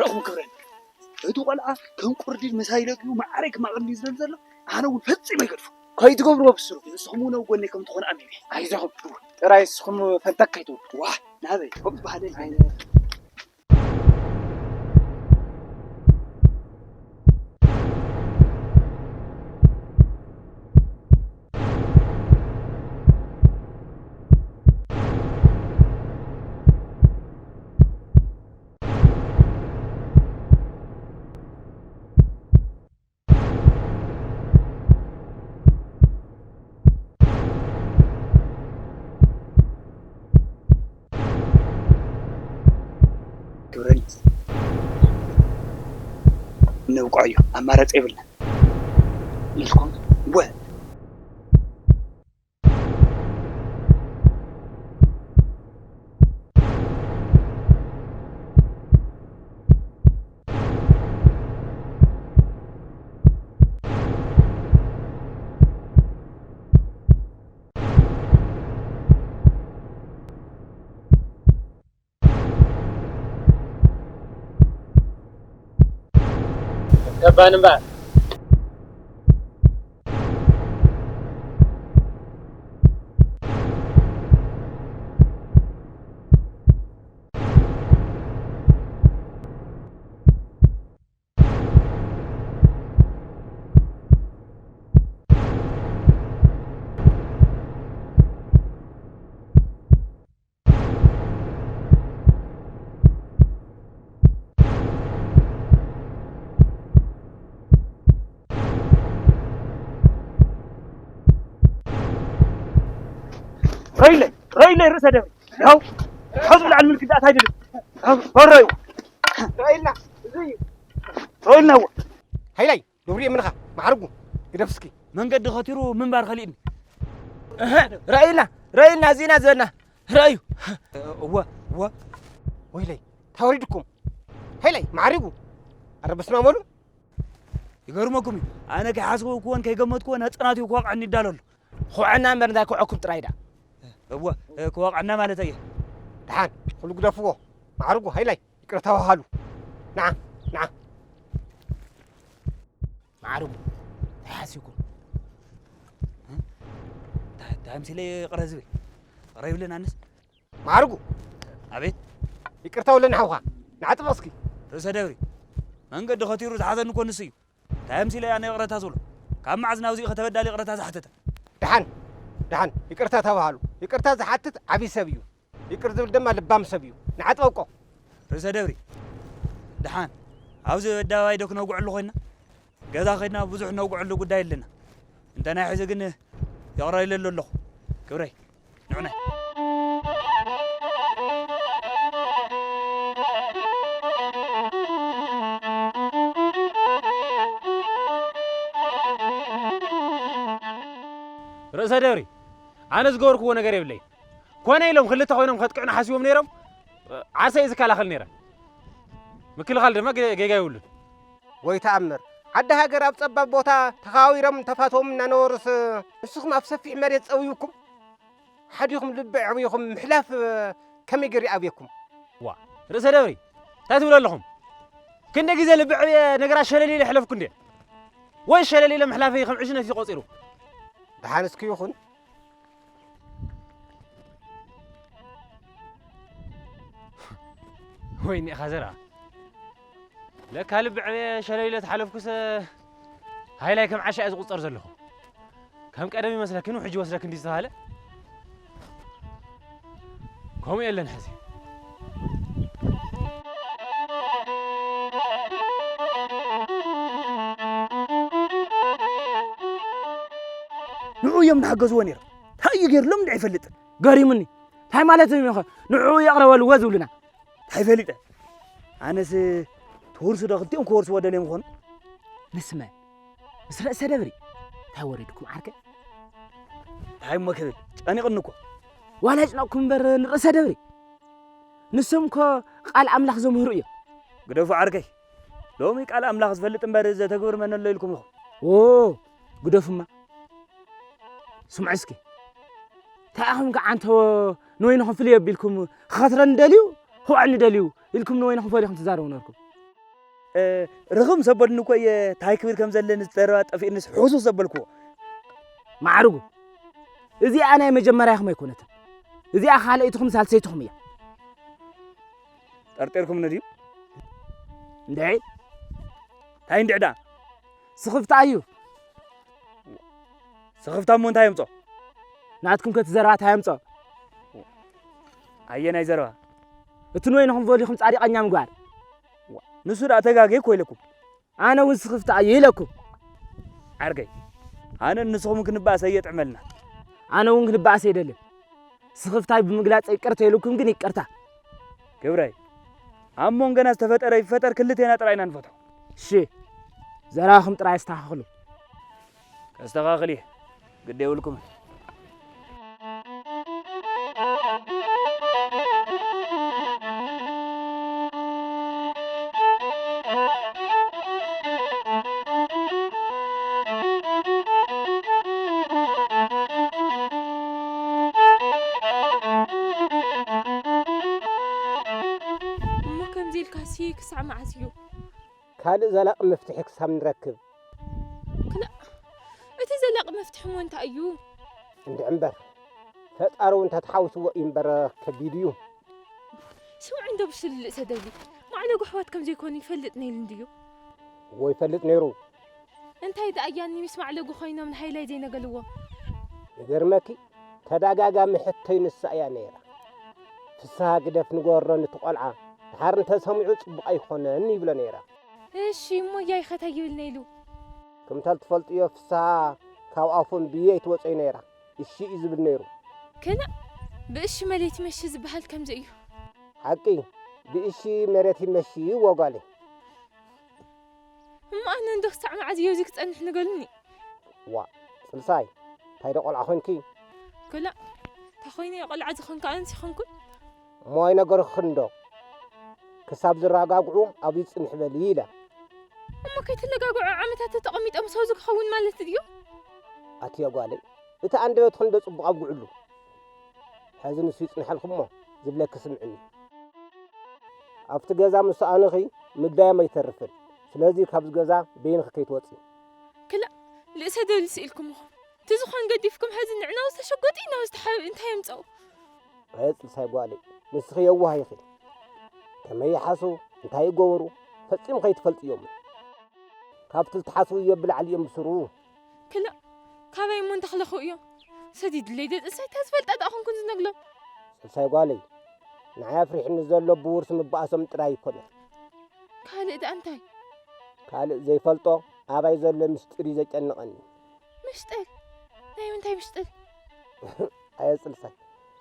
ርኹም ክብረን፣ እቲ ቆልዓ ከም ቁርዲድ ምሳይ ለቂቡ ማዕረይ ክማቕል እዩ ዝደሊ ዘሎ። ኣነ እውን ፈጺመ ይገድፎ። ከይትገብርዎ ብስሩ። ንስኹም እውን ኣብ ጎነይ ከም ትኾኑ ኣሚነ። ኣይዞኹም፣ ጥራይ ንስኹም ፈንተክ ከይትብሉ። ዋ፣ ናበይ? ከምኡ ዝበሃለ የለን። ክብረን ነብቅዖ እዩ፣ ኣማራጺ የብልና ኢልኩም ወ ገባን እምበኣር። ረኢለይ፣ ረኢለይ ርእሰ ደብሪ። ያው፣ ካብ ዝብላዕ ምልክት ዳኣት ኣይደልን። ያው፣ በረዩ። ረኢልና፣ እዚ እዩ። ረኢልና እዎ። ሃይላይ፣ ዶብሪ የምንኻ፣ ማዕርጉ፣ ግደፍ እስኪ። መንገዲ ኸቲሩ ምንባር ኸሊእኒ። እህ፣ ረኢልና፣ ረኢልና፣ እዚና ዘለና። ረእዩ። እወ፣ እወ። ወይለይ፣ ታወሪድኩም። ሃይላይ፣ ማዕሪጉ። ኣረ በስመ ኣብ በሉ። ይገርመኩም እዩ። ኣነ ከይሓስበኩዎን ከይገመትኩዎን ህጽናት እዩ ክወቕዐኒ ይዳሎ ኣሎ። ክውዐና እምበር እንታይ ክውዐኩም ጥራይ ዳ። እወ፣ ክወቕዐና ማለት እየ። ደሓን፣ ኩሉ ግደፍዎ። ማዕርጉ፣ ሃይላይ፣ ይቅረ ተባሃሉ። ንዓ፣ ንዓ። ማዕርጉ፣ እንታይ ሓሲብኩም? እ? እንታይ፣ እንታይ ኣምሲለ ይቕረ ዝብል? ይቕረ ይብለናንስ? ማዕርጉ። ኣቤት። ይቅርታ ውለኒ ሓውኻ። ንዓ ጥበቕ እስኪ። ርእሰ ደብሪ። መንገዲ ኸቲሩ ዝሓዘኒ እኮ ንሱ እዩ። እንታይ ኣምሲለ ኣነ ይቕረታ ዝብሎ? ካብ መዓዝ ናብዚኡ ከተበዳሊ ይቕረታ ዝሓተተ? ደሓን፣ ደሓን፣ ይቅርታ ተባሃሉ። ይቅርታ ዝሓትት ዓብዪ ሰብ እዩ። ይቅር ዝብል ድማ ልባም ሰብ እዩ። ንዓ ጥበቆ። ርእሰ ደብሪ። ደሓን። ኣብዚ ኣደባባይ ዶ ክነውግዐሉ ኮይንና? ገዛ ከይድና ብዙሕ ነውግዐሉ ጉዳይ ኣለና። እንተ ናይ ሕዚ ግን ይቕረ ኢለሉ ኣለኹ። ክብረይ። ንዑናይ። ርእሰ ደብሪ። ኣነ ዝገበርክዎ ነገር የብለይ። ኮነ ኢሎም ክልተ ኮይኖም ከጥቅዑና ሓሲቦም ነይሮም፣ ዓርሰይ ዝከላኸል ነይረ። ምክልኻል ድማ ገ-፣ ጌጋ የብሉን። ወይ ተኣምር! ዓዲ ሃገር ኣብ ጸባብ ቦታ ተኻዊሮም ተፋትዎም እናነበሩስ፣ ንስኹም ኣብ ሰፊሕ መሬት ጸውዩኩም፣ ሓዲኹም ልቢ ኣዕቢኹም ምሕላፍ ከመይ ገይሩ ይኣብየኩም? ዋ፣ ርእሰ ደብሪ፣ እንታይ ትብሉ ኣለኹም? ክንደይ ግዜ ልቢ ኣዕብየ ነገራት ሸለል ኢለ ሕለፍኩ እንድየ። ወይ ሸለል ኢለ ምሕላፈይ ከም ዕሽነት እዩ ቆጺሩ። ደሓን እስኪ ይኹን። ወይኒ ኢኻ ዘርኣ። ለካ ልቢ ዕበየ ሸለል ኢለ ተሓለፍኩሰ፣ ሃይላይ ከም ዓሻ እየ ዝቑጸር ዘለኹ። ከም ቀደም ይመስለክን ውሕጅ ይወስደክን ድዩ ዝተባህለ? ከምኡ የለን ሕዚ። ንዑ እዮም ዝሓገዝዎ ነይሮም። እንታይ እዩ ገይርሎም እንድዒ ኣይፈልጥን። ገሪሙኒ። እንታይ ማለት እዩ? ንዑ የቕረበልዎ ዝብሉና። እንታይ ፈሊጠ? ኣነስ ትውርሱ ዶ ክልቲኦም ክወርስዎ ደልዮም ይኾኑ? ንስመ ምስ ርእሰ ደብሪ እንታይ ወሪድኩም ዓርከ? እንታይ እሞ ክብል? ጨኒቕኒ እኮ። ዋላ ይጭነቕኩም እምበር ንርእሰ ደብሪ። ንሶም እኮ ቃል ኣምላኽ ዘምህሩ እዮም። ግደፉ ዓርከይ። ሎሚ ቃል ኣምላኽ ዝፈልጥ እምበር ዘተግብር መን ኣሎ ኢልኩም ኢኹም? ኦ፣ ግደፉማ። ስምዑ እስኪ። እንታይ ኢኹም ከዓንተዎ ንወይንኹም ፍልይ ኣቢልኩም ክኸትረኒ ደልዩ፣ ክውዕኒ ደልዩ ኢልኩም ንወይንኹም ፈሊኹም ትዛረቡ ነበርኩም? እ፣ ርኽም ሰበድኒ እኮ እየ፣ ታይ ክብል ከም ዘለኒ ዝተረባ ጠፊእንስ ሕሱስ ዘበልክዎ። ማዕርጉ፣ እዚኣ ናይ መጀመርያኹም ኣይኮነትን። እዚኣ ካልኣይትኹም ሳልሰይትኹም እያ። ጠርጢርኩምኒ ድዩ? እንድዒ። ታይ እንድዒ ደኣ? ስኽፍታ እዩ። ስኽፍታ እሞ እንታይ የምጾ? ናትኩም ከ እቲ ዘረባ እንታይ የምጾ? ኣየናይ ዘረባ? እቲ ንወይንኹም ፈሊኹም ጻድቐኛ ምግባር። ዋ፣ ንሱ ደኣ ተጋግየ እኮ ኢለኩም። ኣነ እውን ስኽፍታ እየ ኢለኩም። ዓርከይ፣ ኣነን ንስኹም ክንበኣስ ኣየጥዕመልና። ኣነ እውን ክንበኣስ ኣይደልን። ስኽፍታይ ብምግላጸይ ይቅርታ ኢልኩም ግን ይቅርታ። ክብረይ፣ ኣብ መንጎና ዝተፈጠረ ይፈጠር ክልቴና ጥራይ ኢና ንፈትሖ። እሺ፣ ዘረባኹም ጥራይ ኣስተኻኽሉ። ከስተኻኽል እየ፣ ግዲ የብልኩምን። እሞ ከምዚ ኢልካሲ ክሳዕ መዓስ እዩ? ካልእ ዘላቂ መፍትሒ ክሳብ ንረክብ። ክላ-፣ እቲ ዘላቂ መፍትሒ እሞ እንታይ እዩ? እንድዒ እምበር፣ ፈጣሪ እውን እንተተሓዊስዎ እዩ እምበር ከቢድ እዩ። ስምዑ እንዶ ብስልእ ሰደሊ፣ ማዕለጉ ኣሕዋት ከም ዘይኮኑ ይፈልጥ ነይሩ እንድዩ። እዎ ይፈልጥ ነይሩ። እንታይ ደኣ እያኒ ምስ ማዕለጉ ኮይኖም ንሃይላይ ዘይነገርዎ? ይገርመኪ፣ ተደጋጋሚ ሕቶይ ንሳ እያ ነይራ። ፍስሃ ግደፍ ንገሮ ነቲ ቆልዓ፣ ድሓር እንተሰሚዑ ጽቡቕ ኣይኮነን ይብሎ ነይራ። እሺ፣ እሞ እያይ ኸ እንታይ ይብል ነይሉ? ከምታ ልትፈልጥዮ ፍስሃ ካብ ኣፎም ብየ ኣይትወጾይ ነይራ። እሺ እዩ ዝብል ነይሩ። ክላእ፣ ብእሺ መሬት ይመሺ ዝበሃል ከምዚ እዩ። ሓቂ፣ ብእሺ መሬት ይመሺ እዎ ጓለይ። እሞ ኣነ እንዶ ክሳዕ መዓዝ እዮ እዚ ክጸንሕ ንገሉኒ? ዋ፣ ጽልሳይ፣ እንታይ ዶ ቆልዓ ኾንኪ? ክላእ፣ እንታይ ኾይነ እየ ቆልዓ ዝኾንኩ? ኣነስ ይኾንኩን። እሞ ኣይነገርኽን ዶ? ክሳብ ዝረጋግዑ ኣብኡ ጽንሕ በሊ ኢለ። እሞ ከይተለጋግዑ ዓመታት ተቐሚጦም ሰው ክኸውን ማለት ድዩ? ኣትዮ ጓለይ፣ እቲ ኣንደበትኽን ዶ ጽቡቕ ኣብግዕሉ። ሕዚ ንሱ ይጽንሐልኩም እሞ ዝብለኪ ስምዕኒ። ኣብቲ ገዛ ምስ ሰኣኑኺ ምድላዮም ኣይተርፍን። ስለዚ ካብዚ ገዛ በይንኺ ከይትወጺ። ክላእ፣ ልእሰ ደብል ስኢልኩም ኢኹም። እቲ ዝኾን ገዲፍኩም ሕዚ ንዕናውስ ተሸጎጢ፣ ናውስ ተሓ-፣ እንታይ የምጸኡ? ኣየ ጽልሳይ ጓለይ፣ ንስኺ የዋህ ኢኺ። ከመይ ይሓስቡ፣ እንታይ ይገብሩ፣ ፈጺሙ ከይትፈልጥዮም። ካብቲ ልትሓስብዮ ብላዕሊ እዮም ዝስርዉ። ክላእ፣ ካበይ እሞ እንተኽለኹ እዮም? ሰዲድለይ ዶ ጽልሳይ፣ እታ ዝፈልጣ ደኣ ኾንኩን ዝነግሎም። ጽልሳይ ጓለይ፣ ንዓይ ኣፍሪሕኒ ዘሎ ብውርሲ ምበኣሶም ጥራይ ኣይኮነን። ካልእ ደኣ እንታይ? ካልእ ዘይፈልጦ ኣባይ ዘሎ ምስጢር እዩ ዘጨንቐኒ። ምሽጥር? ናይ ምንታይ ምሽጥር? ኣየ ጽልሳይ፣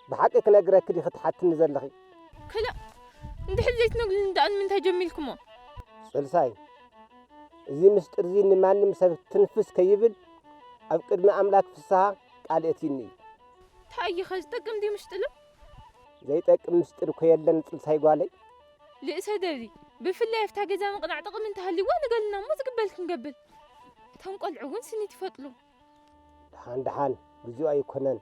ብሓቂ ክነግረኪ ዲኺ ትሓትኒ ዘለኺ? ክላእ፣ እንድሕር ዘይትነግሩኒ ደኣ ንምንታይ ጀሚርኩሞ? ጽልሳይ፣ እዚ ምስጢር እዚ ንማንም ሰብ ትንፍስ ከይብል ኣብ ቅድሚ ኣምላክ ፍስሃ ቃል እትይኒ እዩ። እንታይ እዩ ኸ ዝጠቅም ድዩ ምስጢር? ዘይጠቅም ምስጢር እኮ የለን ጽልሳይ ጓለይ። ልእሰ ደብሪ፣ ብፍላይ ኣብታ ገዛ ምቕናዕ ጥቕሚ እንተሃልይዋ ንገልና እሞ ዝግበል ክንገብር። እቶም ቆልዑ እውን ስኒት ይፈጥሉ። ደሓን ደሓን፣ ግዚኡ ኣይኮነን።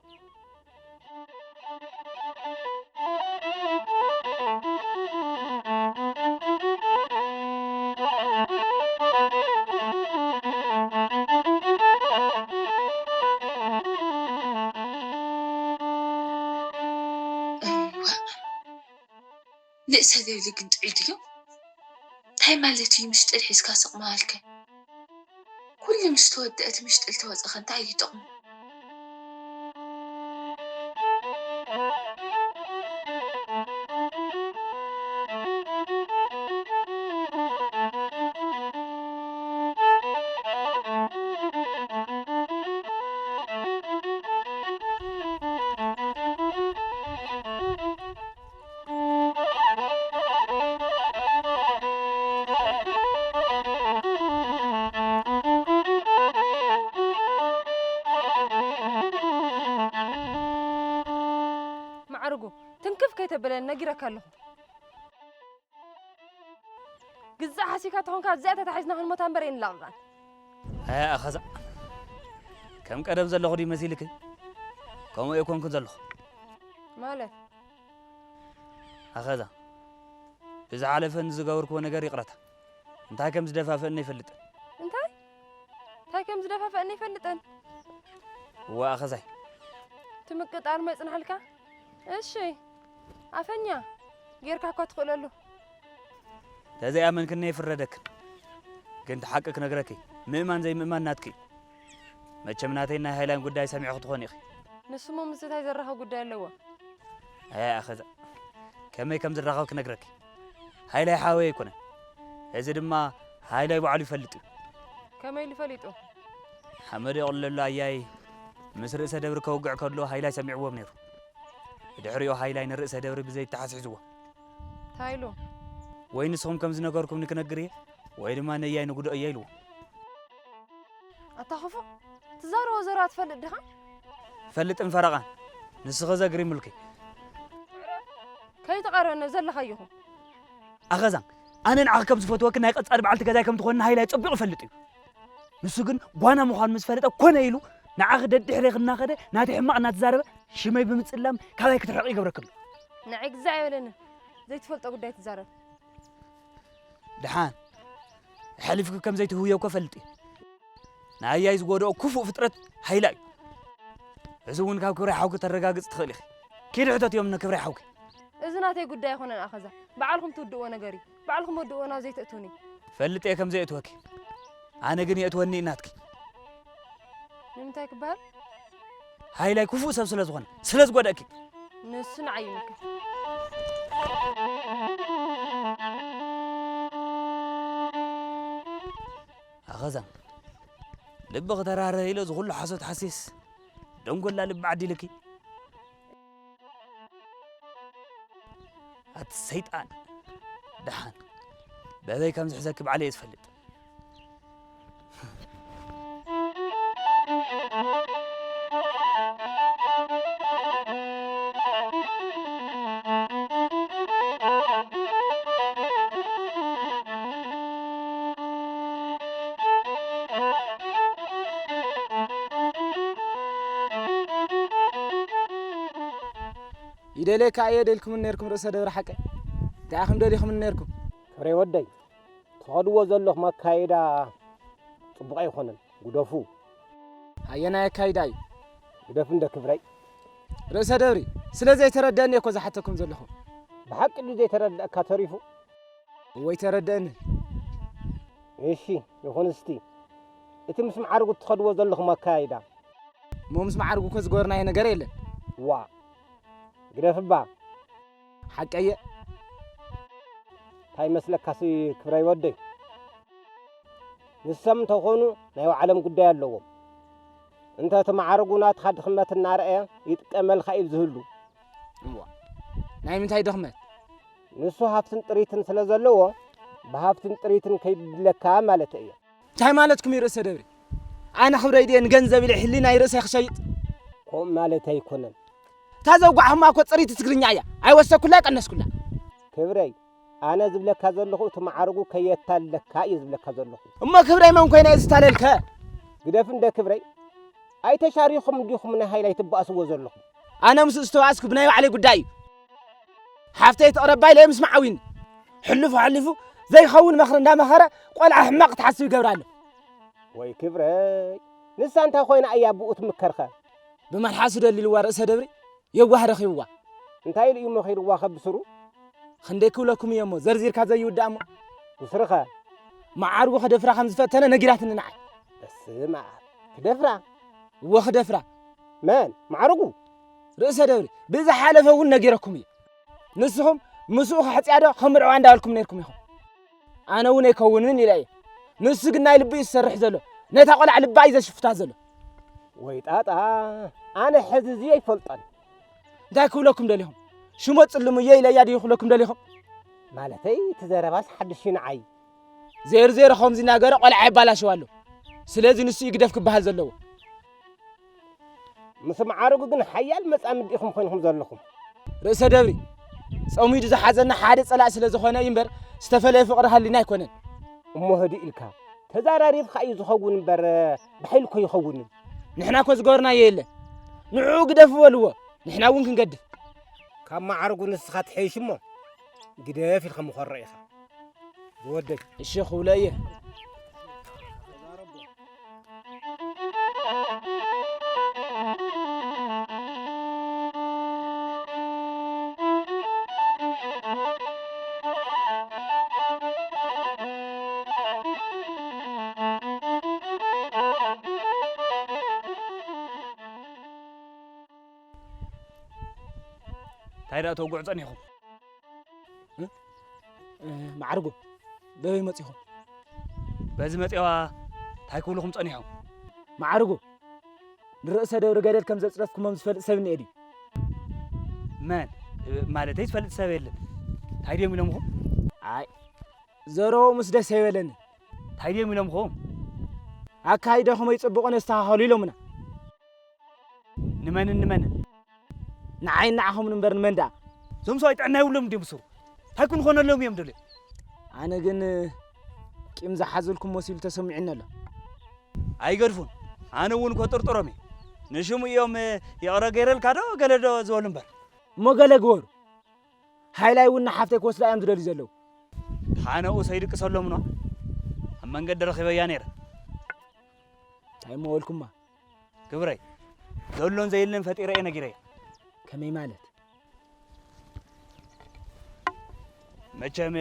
ንእሰ ዘይብሊ ግን ጥዑይ ድዩ? እንታይ ማለት እዩ ምሽጥል ሒዝካ ስቕ ምባልከ? ኩሉ ምስ ተወደአ እቲ ምሽጥል ተወጸኸ እንታይ እዩ ጥቕሙ? ማዕርጉ ትንክፍ ከይተበለኒ ነጊረካ ኣለኹ። ግዛዕ ሓሲካ ተኾንካ ኣብዚኣ ተታሒዝና ክንሞት እምበር የንላቕቓን። ኣያ ኣኸዛ፣ ከም ቀደም ዘለኹ ድዩ መሲልኪ? ከምኡ ኣይኮንኩን ዘለኹ። ማለት? ኣኸዛ፣ ብዝሓለፈ ንዝገበርክዎ ነገር ይቕረታ። እንታይ ከም ዝደፋፈአኒ ኣይፈልጥን። እንታይ? እንታይ ከም ዝደፋፈአኒ ኣይፈልጥን። እዋ ኣኸዛይ። ትምቅጣል መጽናሕልካ? እሺ፣ ኣፈኛ ጌርካ እኳ ትኽእለሉ። ተዘይኣመንክኒ ይፍረደክን። ግን እቲ ሓቂ ክነግረኪ፣ ምእማን ዘይምእማን ናትኪ። መቸም ናተይን ናይ ሃይላይን ጉዳይ ሰሚዕኺ ትኾኒ ኢኺ። ንሱሞ ምስ እንታይ ዘራኸብ ጉዳይ ኣለዎ? ኣያ ኣኸዛ፣ ከመይ ከም ዝራኸብ ክነግረኪ። ሃይላይ ሓወይ ኣይኮነን። እዚ ድማ ሃይላይ ባዕሉ ይፈልጥ እዩ። ከመይ ኢሉ ፈሊጡ? ሓመድ የቕልለሉ ኣያይ ምስ ርእሰ ደብሪ ከውግዕ ከሎ ሃይላይ ሰሚዕዎም ነይሩ። ብድሕሪኡ ሃይላይ ንርእሰ ደብሪ ብዘይተሓስሒዝዎ። እንታይ ኢሉ? ወይ ንስኹም ከም ዝነገርኩምኒ ክነግር እየ፣ ወይ ድማ ነያይ ንጉድኦ እየ ኢልዎ። ኣታ ክፉእ፣ ትዛረቦ ዘረባ ትፈልጥ ዲኻ? ፈልጥን ፈረቓን፣ ንስኺ ዘግሪሙልኪ። ከይትቐርበኒ፣ ዘለኻዮ ይኹን። ኣኸዛን፣ ኣነ ንዓኺ ከም ዝፈትወኪ ናይ ቀጻሊ በዓልቲ ገዛይ ከም ትኾኒ ሃይላይ ጸቢቑ ይፈልጥ እዩ። ንሱ ግን ጓና ምዃኑ ምስ ፈለጠ ኮነ ኢሉ ንዓኺ ደድሕሬኺ እናኸደ ናተይ ሕማቕ እናተዛረበ ሽመይ ብምጽላም ካባይ ክትርሕቕ ይገብረኪ ኣሎ። ንዓይ ግዛዕ ኣይበለንን፣ ዘይትፈልጦ ጉዳይ ትዛረብ። ደሓን፣ ኣሕሊፍኪ ከም ዘይትህውዮ እኮ ፈልጥ እየ። ንኣያይ ዝጎድኦ ክፉእ ፍጥረት ሃይላ እዩ። እዚ እውን ካብ ክብራይ ሓውኪ ተረጋግጽ ትኽእል ኢኺ። ኪዲ ሕተትዮም ንክብራይ ሓውኪ። እዚ ናተይ ጉዳይ ኣይኮነን ኣኸዛ። ባዕልኹም ትውድእዎ ነገር እዩ። ባዕልኹም ወድእዎ ናብ ዘይተእትውኒ። ፈልጥ እየ ከም ዘየእትወኪ። ኣነ ግን የእትወኒ እዩ ናትኪ። ንምንታይ ክበሃል? ሃይላይ ክፉእ ሰብ ስለ ዝኾነ፣ ስለ ዝጎደእኪ። ንሱ ንዓይ ይምልከት። ኣኸዛን፣ ልቢ ክተራረ ኢለ እዚ ኩሉ ሓሶት ሓሲስ ደንጎላ ልቢ ዓዲልኪ። ኣቲ ሰይጣን፣ ደሓን በበይ ከም ዝሕዘኪ ባዕለይ እየ ዝፈልጥ። ይደልየካ እየ ደልኩምን ነርኩም ርእሰ ደብረ ሓቀ። እንታይ ኢኹም ደሊኹምን ነርኩም? ክብረይ ወደይ፣ ትኸድዎ ዘለኹም ኣካይዳ ጽቡቕ ኣይኮነን። ግደፉ። ኣየናይ ኣካይዳ እዩ? ግደፍ እንደ ክብረይ። ርእሰ ደብሪ፣ ስለ ዘይተረደእኒ እኮ ዝሓተኩም ዘለኹ። ብሓቂ ድዩ ዘይተረድኣካ ተሪፉ? እወ ኣይተረደእንን። እሺ፣ ይኹን እስቲ። እቲ ምስ መዓርጉ እትኸድዎ ዘለኹም ኣካይዳ። እሞ ምስ መዓርጉ እኮ ዝገበርናዮ ነገር የለን። ዋ፣ ግደፍ እባ። ሓቀየ። እንታይ ይመስለካሲ ክብረይ ወደይ? ንሶም እንተኾኑ ናይ ባዕሎም ጉዳይ ኣለዎም። እንተ እቲ መዓርጉ ናትኻ ድኽመት እናረኣየ ይጥቀመልካ እዩ ዝህሉ። እዋ፣ ናይ ምንታይ ድኽመት? ንሱ ሃፍትን ጥሪትን ስለ ዘለዎ፣ ብሃፍትን ጥሪትን ከይድለካ ማለት እየ። እንታይ ማለትኩም እዩ ርእሰ ደብሪ? ኣነ ክብረይ ድየ ንገንዘብ ኢለ ሕሊናይ ርእሰይ ክሸይጥ? ከምኡ ማለት ኣይኮነን። እታ ዘውጋዕኹማ እኮ ጽሪቲ ትግርኛ እያ። ኣይወሰኩላ ኣይቀነስኩላ። ክብረይ፣ ኣነ ዝብለካ ዘለኹ እቲ መዓርጉ ከየታለካ እየ ዝብለካ ዘለኹ። እሞ ክብረይ መን ኮይነ እየ ዝታለልከ? ግደፍ እንደ ክብረይ። ኣይተሻሪኹም እንዲኹም ናይ ሃይላይ ትባእስዎ ዘለኹም? ኣነ ምስኡ ዝተባእስኩ ብናይ ባዕለይ ጉዳይ እዩ። ሓፍተይ ትቕረባ ኢለ ምስ መዓዊኒ። ሕልፉ ሓሊፉ ዘይኸውን ምኽሪ እንዳመኸረ ቆልዓ ሕማቕ ትሓስብ ይገብራ ኣሎ። ወይ ክብረይ፣ ንሳ እንታይ ኮይና እያ ብኡ ትምከርከ? ብመልሓሱ ደሊልዋ ርእሰ ደብሪ የዋህ ረኺብዋ። እንታይ ኢሉ እዩ መኺርዋ ከብስሩ? ክንደይ ክብለኩም እየ እሞ፣ ዘርዚርካ ዘይውዳእ እሞ። ንስርኸ? መዓርጉ ክደፍራ ከም ዝፈተነ ነጊራትኒ ንዓይ። በስመ ኣብ። ክደፍራ? እወ ክደፍራ። መን? መዓርጉ? ርእሰ ደብሪ። ብዝሓለፈ እውን ነጊረኩም እየ። ንስኹም ምስኡ ከሕጽያ ዶ ከምርዕዋ እንዳበልኩም ነይርኩም ኢኹም። ኣነ እውን ኣይከውንን ኢለ እየ። ንሱ ግን ናይ ልቡ እዩ ዝሰርሕ ዘሎ። ነታ ቆልዓ ልባ እዩ ዘሽፍታ ዘሎ። ወይ ጣጣ፣ ኣነ ሕዚ እዚ ኣይፈልጦን። እንታይ ክብለኩም ደሊኹም? ሽሞ ጽልምዮ ኢለያ ድዩ ክብለኩም ደሊኹም? ማለተይ እቲ ዘረባስ ሓድሽ እዩ ንዓይ። ዜር ዜር ከምዚ እናገረ ቆልዓ የባላሽው ኣሎ። ስለዚ ንሱ እዩ ግደፍ ክበሃል ዘለዎ። ምስ መዓርጉ ግን ሓያል መጻምዲ ኢኹም ኮይንኩም ዘለኹም። ርእሰ ደብሪ፣ ጸሚዱ ዝሓዘና ሓደ ጸላኢ ስለ ዝኾነ እዩ እምበር ዝተፈለየ ፍቕሪ ሃሊና ኣይኮነን። እሞ ህድእ ኢልካ ተዛራሪብካ እዩ ዝኸውን እምበር ብሓይሊ እኮ ይኸውንን። ንሕና እኮ ዝገበርናዮ የለን። ንዕኡ ግደፍ በልዎ፣ ንሕና እውን ክንገድፍ። ካብ መዓርጉ ንስኻ ትሐይሽ እሞ ግደፍ ኢልካ ምኾሮ ኢኻ ዝወደይ። እሺ ክብሎ እየ። እንታይ ደኣ ተውግዑ ጸኒሕኩም? እ? እ፣ መዓርጉ፣ በበይ መጺኹም? በዚ መጺዋ እንታይ ክብልኹም ጸኒሖም? መዓርጉ፣ ንርእሰ ደብሪ ገደል ከም ዘጽረፍኩሞም ዝፈልጥ ሰብ እኒኤ ድዩ? መን? እ፣ ማለተይ ዝፈልጥ ሰብ የለን። እንታይ ድዮም ኢሎምኹም? ኣይ፣ ዘረቦምስ ደስ ኣይበለኒ። እንታይ ድዮም ኢሎምኹም? ኣካይዳኹም ኣይጽቡቕን፣ ኣስተኻኸሉ ኢሎምና። ንመንን ንመንን? ንዓይን ንዓኹምን እምበር ንመን ደኣ? እዞም ሰብኣይ ጥዕና የብሎም እንድዮም ብስሩ። እንታይ ክንኾነሎም እዮም ደልዮም? ኣነ ግን ቂም ዝሓዘልኩም መሲሉ ተሰሚዑኒ ኣሎ። ኣይገድፉን። ኣነ እውን እኮ ጥርጥሮም እየ። ንሽሙ እዮም ይቕረ ገይረልካ ዶ ገለ ዶ ዝበሉ እምበር። እሞ ገለ ግበሩ። ሃይላይ እውን ንሓፍተይ ክወስዳ እዮም ዝደልዩ ዘለዉ። ተሓነኡ ሰይድቅሰሎም ኖ ኣብ መንገዲ ረኺበያ ነይረ። እንታይ እሞ በልኩማ? ክብረይ፣ ዘሎን ዘየለን ፈጢረ እየ ነጊረያ። ከመይ ማለት? መቸም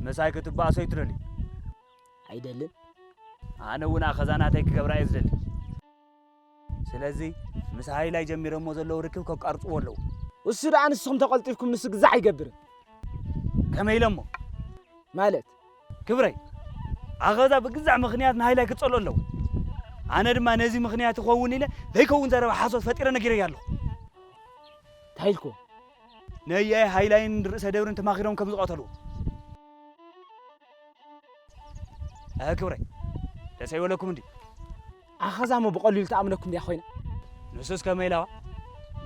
ምሳይ ክትባእሶ ይትደልዩ? ኣይደልን። ኣነ እውን ኣኸዛ ናተይ ክገብራ እየ ዝደሊ። ስለዚ ምስ ሃይላይ ጀሚረሞ ዘለዉ ርክብ ከቋርጽዎ ኣለዉ። እሱ ደኣ ንስኹም ተቐልጢፍኩም ንሱ ግዛዕ ኣይገብርን። ከመይ ኢለ እሞ? ማለት? ክብረይ፣ ኣኸዛ ብግዛዕ ምኽንያት ንሃይላይ ክጸልኦ ኣለዎ። ኣነ ድማ ነዚ ምኽንያት ይኸውን ኢለ ዘይከውን ዘረባ ሓሶት ፈጢረ ነጊረያ ኣለኹ። እንታይ ኢልኩ? ነያይ ሃይላይን ርእሰ ደብርን ተማኺሮም ከም ዝቐተልዎ። ኣህ ክብረይ፣ ደስ ኣይበለኩም እንዲ? ኣኸዛ እሞ ብቐሊሉ ተኣምነኩም ድያ ኮይና? ንሱስ ከመይ ኢላዋ?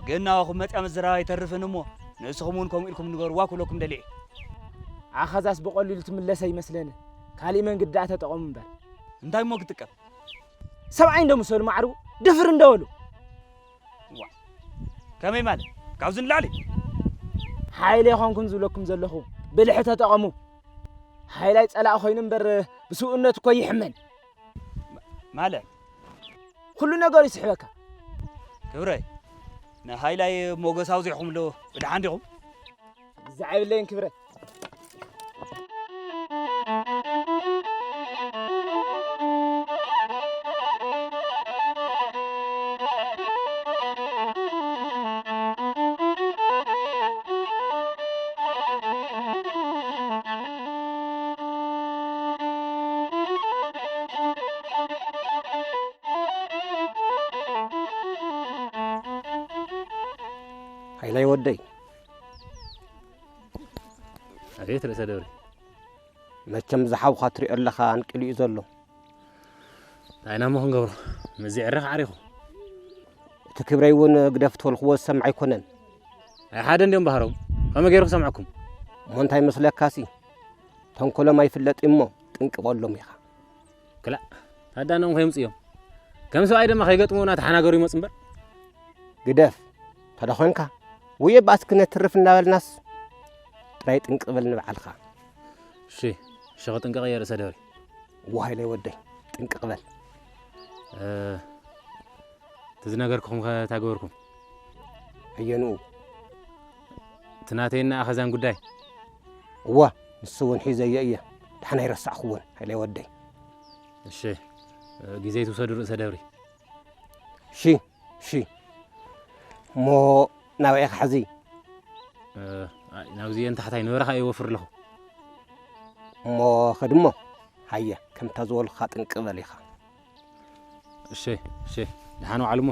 ግን ናባኹም መጽያ ምዝራብ ኣይተርፍን እሞ፣ ንስኹም እውን ከምኡ ኢልኩም ንገርዋ ክብለኩም ደልየ። ኣኸዛስ ብቐሊሉ ትምለስ ኣይመስለንን። ካሊእ መንገዲ ደኣ ተጠቐሙ እምበር። እንታይ እሞ ክጥቀም? ሰብኣይ እንዶ ምሰሉ ማዕርጉ ድፍር እንዶ በሉ። ዋ፣ ከመይ ማለት? ካብዚ ንላዕሊ? ሓይለ ይኾንኩም ዝብለኩም ዘለኹ፣ ብልሒ ተጠቐሙ። ሓይላይ ጸላእ ኮይኑ እምበር ብስውእነት እኮ ይሕመን። ማለት? ኩሉ ነገሩ ይስሕበካ። ክብረይ፣ ንሃይላይ ሞገስ ኣውዚዕኹምሉ ብደሓን ዲኹም? ብዛዕባ የብለይን ክብረ። ሃይላይ ወደይ። ኣቤት ርእሰ ደብሪ። መቸም ዝሓውኻ ትሪኦ ኣለኻ፣ ኣንቂሉ እዩ ዘሎ። እንታይ ኢና እሞ ክንገብሮ? ምስዚ ዕረ ዓሪኹ። እቲ ክብረይ እውን ግደፍ ትበልክዎ ዝሰምዕ ኣይኮነን። ኣይ ሓደ እንድዮም ባህሮም። ከመይ ገይሩ ክሰምዐኩም? እሞ እንታይ መስለካሲ? ተንኮሎም ኣይፍለጥ እሞ ጥንቂ በሎም ኢኻ። ክላእ፣ ታዳኖም ከየምጽ እዮም። ከም ሰብኣይ ድማ ከይገጥሙና ተሓናገሩ ይመጹ እምበር። ግደፍ፣ ተደኾንካ፣ ውየ ባእስኪ ነትርፍ እናበልናስ ጥራይ ጥንቂ በል ንባዕልኻ። እሺ፣ እሺ፣ ክጥንቀቕ እየ ርእሰ ደብሪ። እወ ሃይለይ ወደይ፣ ጥንቅቕ በል። እ፣ እቲ ዝነገርኩኹም ከ እንታይ ገበርኩም? ኣየንኡ? እቲ ናተይና ኣኸዛን ጉዳይ። እወ፣ ንሱ እውን ሒዘዮ እየ። ደሓን ኣይረሳዕኩዎን፣ ሃይለ ወደይ። እሺ፣ ግዜ ትውሰዱ ርእሰ ደብሪ። እሺ፣ እሺ። እሞ ናብኣ ኢኻ ሕዚ? እ፣ ኣይ፣ ናብዚ እየን ታሕታይ ንበረኻ እየ ወፍር ኣለኹ። እሞ ኸድሞ፣ ሃየ፣ ከምታ ዝበልካ ጥንቂ በል ኢኻ። እሺ፣ እሺ፣ ደሓን ዋዕሉ እሞ።